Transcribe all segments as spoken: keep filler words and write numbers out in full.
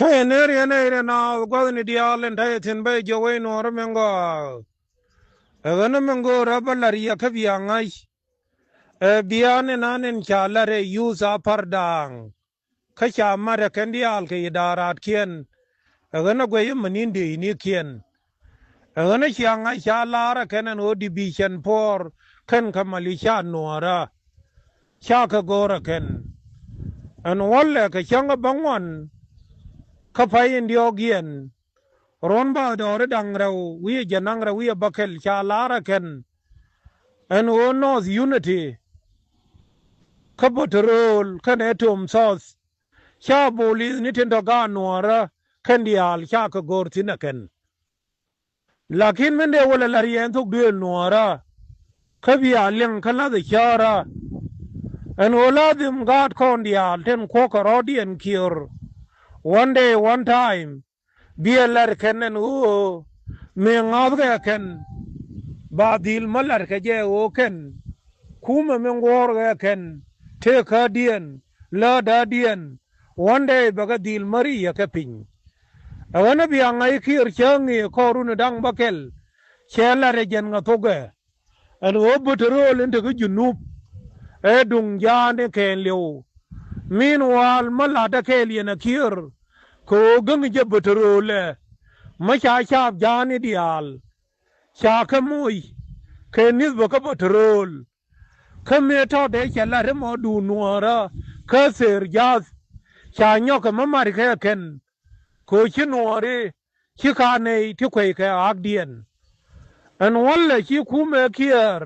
Ɛ nɛr yɛn ɛ rɛ naath gua̱thni diaal in ta̱yɛ thi̱n bä jɛ wec nuɔɔrä min gɔaa. Ɛ ɣän min go̱o̱rä bä la̱r yɛ kä bia ŋa̱c. Ɛ bia ni nan in ca la̱r ɛ yuth a pa̱r daaŋ. Kä ca mat ɛ kɛn diaal kɛ idaaraatkiɛn. Ɛ ɣän ɛ guɛc i̱ mäni̱n dëëcnikiɛn. Ɛ ɣän ɛ cia ŋa̱c ca la̱r ɛ kɛn ɛn ɣöö division puɔ̱ɔ̱r kɛn kä mali ca nuɔɔrä. Ca kɛ go̱o̱r ɛ kɛn ɛn wälɛ kɛ cäŋ ɛ bäŋuan. Kä pay in diɔ̱ɔ̱k yɛn ruɔ̱n ba dɔɔri da̱ŋ rɛw wi̱i̱ jɛ naŋ rɛw wi̱i̱ bäkɛl ca la̱r ɛ kɛn ɛn ɣöö North Unity kä bä te rööl kɛn ɛ tom South. Ca bolith ni tin tɔ gaat nuɔɔrä kɛn diaal ca kɛ go̱o̱r thi̱n ɛ kɛn. Lakin min dee wä lɛ la̱r yɛn thok duëël nuɔɔrä. Kä bia liŋ kä la̱th ɛ cäärä ɛn ɣöö la dhim gaat kɔn diaal tin kuɔ̱k kɛ rɔ̱diɛn kiɛr. One day, one time. Biɛ la̱r kɛn ɛn ɣöö mëë ŋa̱thkɛ kɛn ba dhil mä la̱r kɛ jɛ ɣöö kɛn kumɛ min guɔ̱ɔ̱rkɛ kɛn tëëkädiɛn läätdädiɛn. One day bɛ kɛ dhil mä ri̱yɛ kɛ piny. Ɛ ɣän ɛ bia ŋa̱c kiɛr cä ŋëë kɔɔrun ɛ da̱ŋ bäkɛl. Cɛ la̱r ɛ jɛn ŋa thokɛ ɛn ɣöö bä te rööl in te kä Junub. Ɛ duŋ ja̱a̱n in kɛɛliw. Meanwhile mä la̱tdä kɛɛl yɛn ɛ kiɛr kɛ ɣöö gäŋ jɛ bä te rööl ɛ mä ca caap ja̱a̱n in diaal. Ca kɛ moc kɛ ni̱th bä kä bä te rööl. Kä mëë tɔ̱ dee cɛ la̱t ri mɔ duun nuɔɔrä kä thëër ja̱th. Ca nyɔk kɛ mä ma̱t kɛ kɛn kɛ ɣöö ci nuɔɔri ci ka nɛy ti kueckɛ ɣaakdiɛn. Ɛn wälɛ ci kumɛ kiɛɛr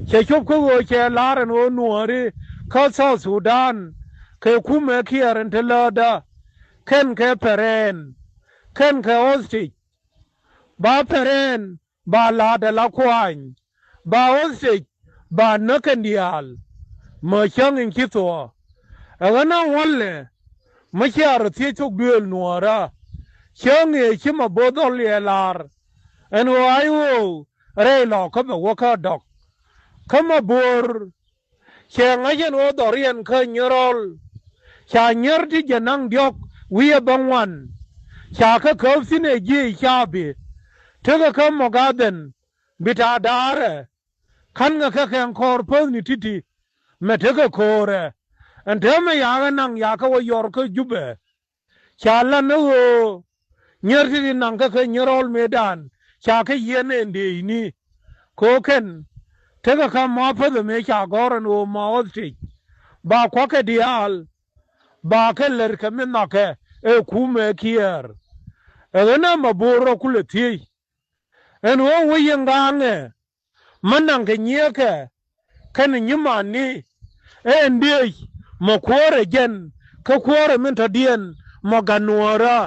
cɛ cop kä ɣöö cɛ la̱r ɛn ɣöö nuɔɔri kä South Sudan kɛ kumɛ kiɛɛr ɛn te läätdä kɛn kɛ pɛrɛɛn kɛn kɛ hostage. Ba pɛrɛɛn ba la̱a̱t ala kuaany ba hostage ba näk kɛn diaal. Mä cäŋ in ci thuɔɔ ɛ ɣän a wälɛ mä cia rɔ thiec thok duëël nuɔɔrä. Cäŋ ëë ci ma bo̱o̱r dhɔl yɛ la̱r ɛn ɣöö ay ɣöö rɛy lɔɔk kä bɛ wä kä dɔk. Kä ma bo̱o̱r cɛ ŋäc ɛn ɣöö dhɔriɛn kä nyärɔl. Ca nyär ti jɛ naŋ diɔ̱k wi̱i̱ ɛ bäŋuan. Ca kä käp thi̱n ɛ jiëc capi tekɛ kä mɔk a dhɛn bi ta̱a̱ da̱a̱rɛ. Ka̱n ŋɛ kä kɛn kɔɔr päthni ti̱ti̱ mɛ tekɛ ko̱o̱rɛ. Ɛn täämɛ yakä naŋ yakä wä yɔr kä Jubɛ. Ca lan ni ɣöö nyär ti ti naŋ kä kɛ nyärɔl mëëdan ca kɛ yiɛn ɛn dëëcni. Kɛ ɣöö kɛn tekɛ kä ma päth ɛmɛ ca gɔ̱r ɛn ɣöö ma hostage ba kua̱kɛ diaal ba kɛ lär kɛ mi nhɔakɛ ɛ kumɛ kiɛɛr. Ɛ ɣän ɛ ma bo̱o̱r rɔ kulɛ thiec ɛn ɣöö wä yiëŋ ga̱a̱ŋɛ. Mä naŋkɛ nyiëëkɛ kɛnɛ nyimani ɛn diec mɔ kuäärɛ jɛn kä kuäärɛ min tɔ̱diɛn mɔ gat nuɔɔrä.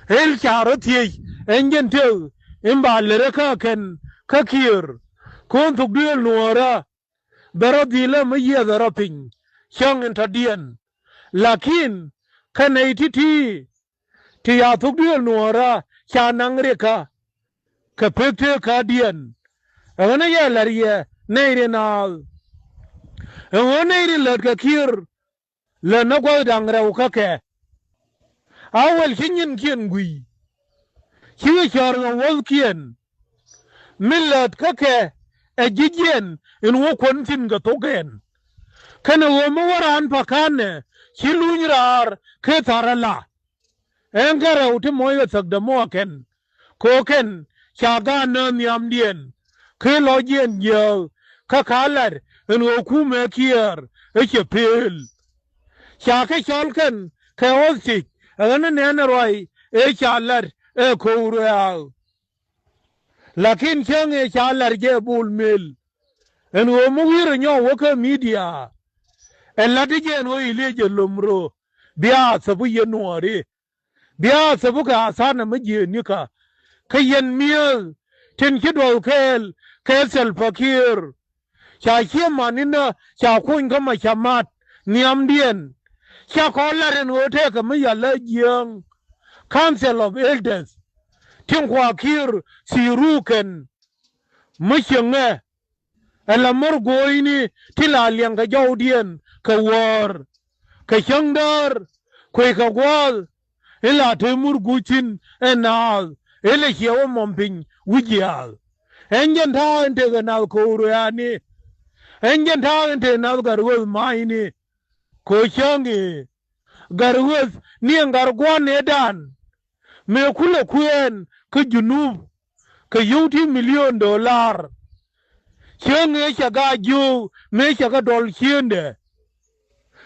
Ëël ca rɔ thiec ɛn jɛn tëë in ba lërä kä kɛn kä kiër. Ko̱n thok duëël nuɔɔrä bɛ rɔ dhilä mi yiɛthɛ rɔ piny cäŋ in tɔ̱diɛn. Lakin kä nɛy ti̱ti̱ ti ya thok duëël nuɔɔrä ca naŋ rikä kɛ pek tëëkädiɛn. Ɛŋä ni yɛ la̱r yɛ nɛy ri naath? Ɛŋä nɛy ri lät kɛ kiër lät ni gua̱th da̱ŋ rɛw kä kɛ? A wäl ci nyinkiɛn gui̱i̱ cikɛ cäär kɛ wäthkiɛn. Mi lät kä kɛ ɛ ji̱ jiɛn in wä kuän thi̱n kɛ thok ɛn. Kɛnɛ ɣöö mi wä raan pa̱ka̱nɛ ci luny raar kɛ tha̱r ala. Ɛn kɛ rɛw ti moc kɛ thäk dämuɔɔkɛn kɛ ɣöö kɛn ca gaat nääth nhiamdiɛn. Kɛ lɔcdiɛn jiääk kä ka̱ la̱t ɛn ɣöö kumɛ kiɛɛr ëë cɛ pëël. Ca kɛ cɔl kɛn kɛ hostage ɛ ɣän ni nɛn ɛ ruac ëë ca la̱t ɛ ko̱o̱k ruɛ̈ɛ̈k. Lakin cäŋ ëë ca la̱t jɛ Bol Mel ɛn ɣöö mi wi̱i̱rɛ nyɔk wä kä midia. Ɛ la̱t jɛ ɛn ɣöö Elijah Lomro bia thäp wi̱c yɛn nuɔɔri. Bia thäp kɛ athanɛ mi jiëënikä. Kä yɛn mi̱eth tin ci duɔth kɛɛl kɛ Salva Kiir. Ca cië man inä ca kuny kä ma ca mat nhiamdiɛn. Ca kɔn lat ɛn ɣöö tëëkɛ mi yalä jiääŋ Council of Elders. Tin kua Kiir thi̱i̱ rukɛn mi cieŋɛ. Ɛ la mär go̱o̱cni ti la liɛŋ kɛ jɔwdiɛn kɛ wäär kɛ cäŋdäär kueckɛ gua̱a̱th. i̱ la te mur guc thi̱n ɛ naath i̱ lɛ ciɛ wä mɔm piny wi̱c jiaath. Ɛn jɛn ta̱a̱ in tekɛ nath ko̱o̱r ɣɛ̈ɛ̈ni. Ɛn jɛn ta̱a̱ in tekɛ nath gat ɣöth ma̱a̱cni. Kɛ ɣöö cäŋ i̱ gat ɣöth ni ɛn gat gua̱n ëëdan mëë kulɛ kuɛɛn kä Junub kɛ yio̱w ti milion dolar. Cäŋ ëë cɛ gaa jiöök mëë cɛ kɛ dɔl ciëëndɛ.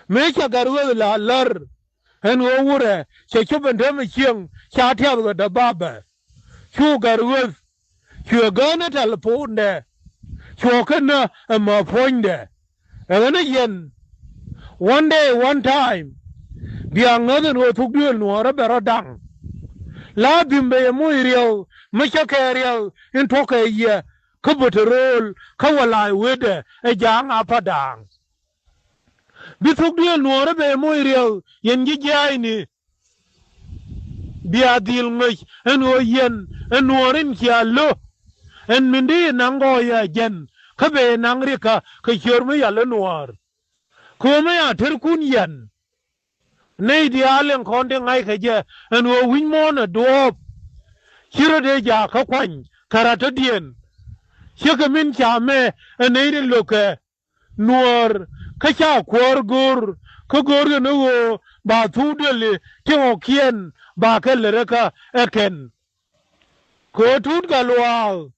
Mëë cɛ gat ɣöth la lär ɛn ɣöö wurɛ cɛ cop ɛn täämɛ cieŋ ca tiath ɣä däbabɛ. Cu gat ɣöth cuɛ gäänä tɛlpondɛ. Cuɔ känä ɛmɛ puɔ̱nydɛ. Ɛ ɣän ɛ yɛn one day one time bia ŋäth ɛn ɣöö thuk duëël nuɔɔrä bɛ rɔ daŋ. La dhim bɛ yɛ moc riɛw mi cä kɛ riɛw in tuɔ̱kɛ yɛ kä bä te ro̱o̱l kä wä la̱a̱c wetdɛ ɛ ja̱a̱ŋ a pa̱t daaŋ. Bi thuk duëël nuɔɔrä bɛ yɛ moc riɛw yɛn ji̱ jia̱a̱cni. Bia dhil ŋäc ɛn ɣöö yɛn ɛn nuɔɔr in cia lo̱. Ɛn min di naŋ gɔɔyɛ jɛn kä bɛ naŋ rikä kɛ ciöör mi yal ɛ nuɔɔr. Kɛ ɣöö mi a terkun yɛn nɛy diaal in kɔn ti ŋa̱ckɛ jɛ ɛn ɣöö wi̱c muɔ̱ɔ̱n ɛ duɔ̱ɔ̱p. Ci rɔ dee jakä kuany kɛ ratädiɛn. Ciekɛ min ca mɛ ɛ nɛy tin lo̱kɛ nuäär kä ca kuäär go̱o̱r kä go̱o̱r kɛn ɣöö ba thuk duëli ti ɣɔ̱kiɛn ba kɛ lät ɛ kä ɛ kɛn. Kɛ ɣöö tuut gat luaak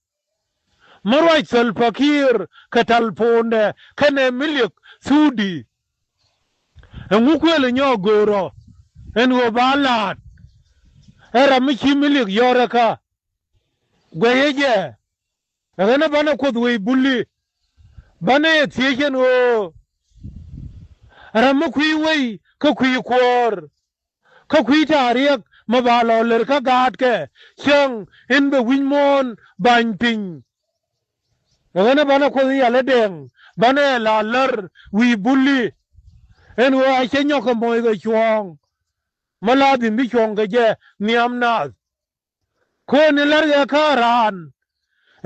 mi ruac Salva Kiir kɛ tɛlpondɛ kɛnɛ mi liɛk thukdi. Ɛŋu kuël ɛ nyɔk go̱o̱rɔ ɛn ɣöö ba la̱a̱t ɛ ram mi ci mi liɛk yɔ̱r ɛ kä guɛyɛ jɛ. Ɛ ɣän ɛ banɛ Kuoth wec buli banɛ yɛ thiec ɛn ɣöö ram mi kui̱ wec kä kui̱ kuɔ̱ɔ̱r kä kui̱ ta̱a̱ riɛk mi ba lɔ lär kä gaatkɛ cäŋ in bɛ wi̱c muɔ̱ɔ̱n ba̱ny piny. Ɛ ɣän ɛ banɛ Kuoth yal ɛ dɛŋ banɛ la lär wi̱i̱ buli ɛn ɣöö a cɛ nyɔk kɛ moc kɛ cuɔ̱ɔ̱ŋ. Mi la dhim bi cuɔ̱ɔ̱ŋ kɛ jɛ nhiam naath. Kööni lär ɣɛ kä raan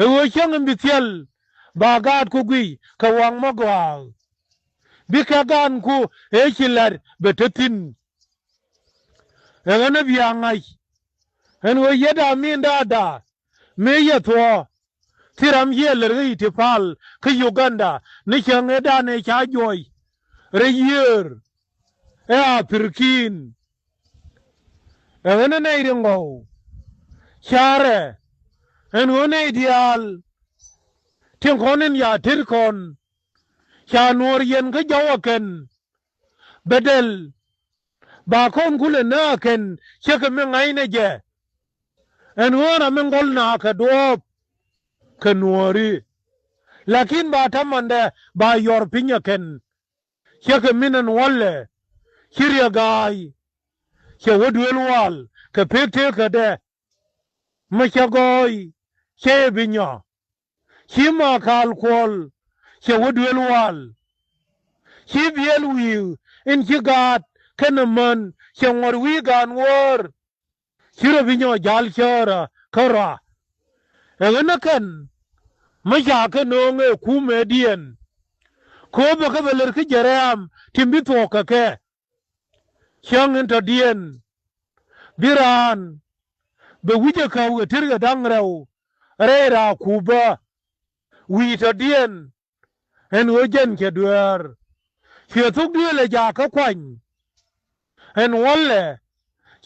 ɛ ɣöö cäŋ in bi thiɛl ba gaatku guiy kɛ waŋ mi gɔaa. Bikɛ gaanku ëë ci la̱t bɛ te thi̱n. Ɛ ɣän ɛ bia ŋa̱c ɛn ɣöö yɛtda min da̱a̱da mëë yɛ thuɔ̱ɔ̱. Thil ram yiëë lär ɣä i̱ ti pal kä Uganda ni cäŋ ëëdan ëë ca juɔc rɛy yiëër ɛ a pirki̱i̱n. Ɛ ɣän ɛ nɛy ri ŋɔw ca̱rɛ ɛn ɣöö nɛy diaal tin kɔn in ya tet kɔn ca nuɔɔr yɛn kä jɔw ɛ kɛn. Bɛ dɛl ba kɔn kulɛ nääk kɛn cä kɛ mi ŋa̱cnɛ jɛ. Ɛn ɣöö ram mi ŋɔl naath kɛ duɔ̱ɔ̱p kɛ nuɔɔri. Lakin ba ta̱mandɛ ba yɔr piny ɛ kɛn. Cä kɛ min ɛn wälɛ ci riɛ ga̱a̱c. Cɛ wä duëël wal kɛ pek teekädɛ. Mi cä gɔɔy cɛ yɛ bi nyɔ. Ci ma kaal kuɔl cɛ wä duëël wal. Ci biɛl wi̱i̱ in ci gaat kɛnɛ män cɛ ŋuɔ̱t wi̱i̱ gaan wäär. Ci rɔ bi nyɔ ja̱l cäärä kä rɔa. Ɛ ɣän ɛ kɛn mi ca kɛ nööŋ ɛ kumɛdiɛn. Kööbä kä bɛ lär kä jɛ rɛ̈ɛ̈m tin bi thuɔ̱k kɛ kɛ. Cäŋ in tɔ̱diɛn bi raan bɛ wi̱cɛ käw kɛ tirkɛ da̱ŋ rɛw rɛy raak kupä. Wi̱i̱ tɔ̱diɛn ɛn ɣöö jɛn cɛ dueer. Cuɛ thuk duëël ɛ jakä kuany ɛn wälɛ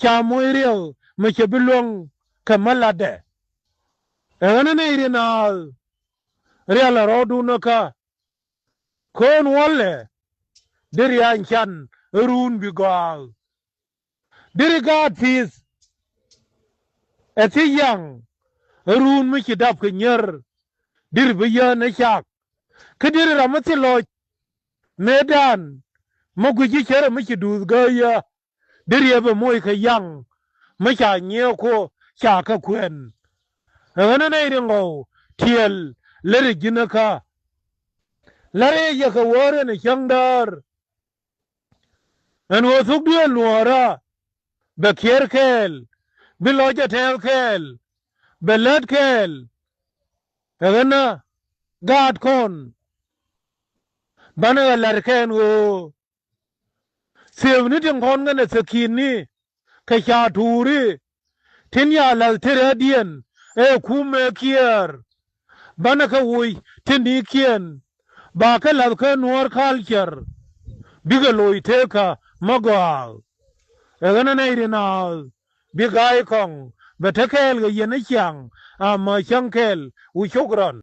ca moc riɛw mi cɛ bi luäŋ kɛ mi latdɛ. Ɛ ɣän ɛ nɛy ri naath rial ɛ rɔɔdun ɛ kä. Köön wälɛ deri a can ɛ ruun bi gɔaa. Deri gaat pi̱i̱th ɛ thiec yaŋ ɛ ruun mi ci dap kɛ nyier. Deri bi yään ɛ cak kä deri ram mi thil lɔc mëëdan mi guici cärɛ mi ci duuth gääyä. Deri ɛ bɛ moc kɛ yaŋ mi ca nyiëëku ca kɛ kuɛn. Ɛ ɣän ɛ nɛy ri ŋɔw tiɛɛl lät ɛ ji̱n ɛ kä. Lät ɛ yɛ kɛ wäär ɛn ɛ cäŋ däär. Ɛn ɣöö thuk duëël nuɔɔrä bɛ kiɛɛr kɛɛl bi lɔc ɛ tɛɛth kɛɛl bɛ lät kɛɛl. Ɛ ɣän ɛ gaat kɔn banɛ ɣä la̱t kɛn ɣöö thiëëpni tin kɔn ɣän ɛ thiäki̱ni kɛ ca tuuri. Tin ya la̱th tërädiɛn ɛ kumɛ Kiɛɛr. Banɛ kɛ woc tinikiɛn ba kɛ la̱th kä Nuɔɔr culture. Bikɛ loc tekä mä gɔaa. Ɛ ɣän ɛ nɛy ri naath bi ga̱a̱c kɔŋ bɛ te kɛɛl kɛ yɛn ɛ ciaŋ. Amä cäŋ kɛɛl wu cok rɔn.